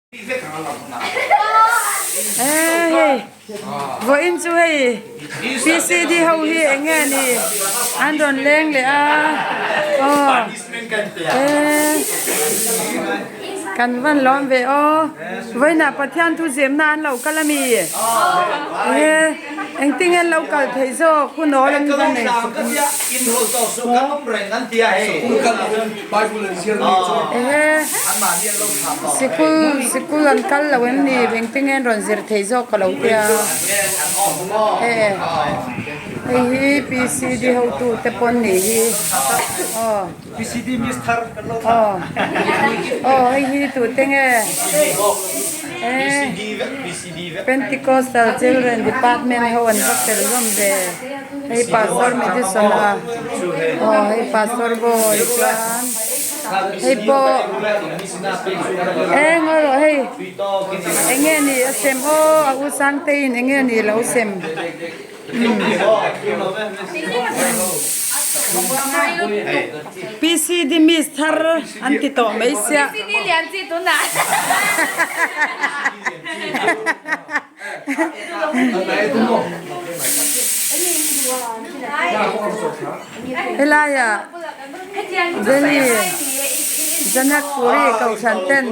Hei vawiin chu hei PCD ho hi eng nge ni an rawn leng leh a aw eh kan van lawm ve aw vawiinah Pathian thu zirna an lo kal a mi eh engtin nge an lo kal theih zawk hun awl an va nei Ehe sikul sikul an kal lo em ni engtin nge an rawn zir thei zawk ka lo tia e hei hi PCD hotu te pawn nih hi aw aw aw hei hi tute nge e Pentecostal Children Department ho an va fel hlawm ve. Hei Pastor Madison a aw hei Pastor Boy chuan hei pawh eng erawh hei eng nge ni a sem aw a u Sangteiin eng nge ni lo sem. PCD miss thar an ti tawh mai sia. PCD lian chi tunah. Helaiah Delhi Janakpuri Kohhran ten.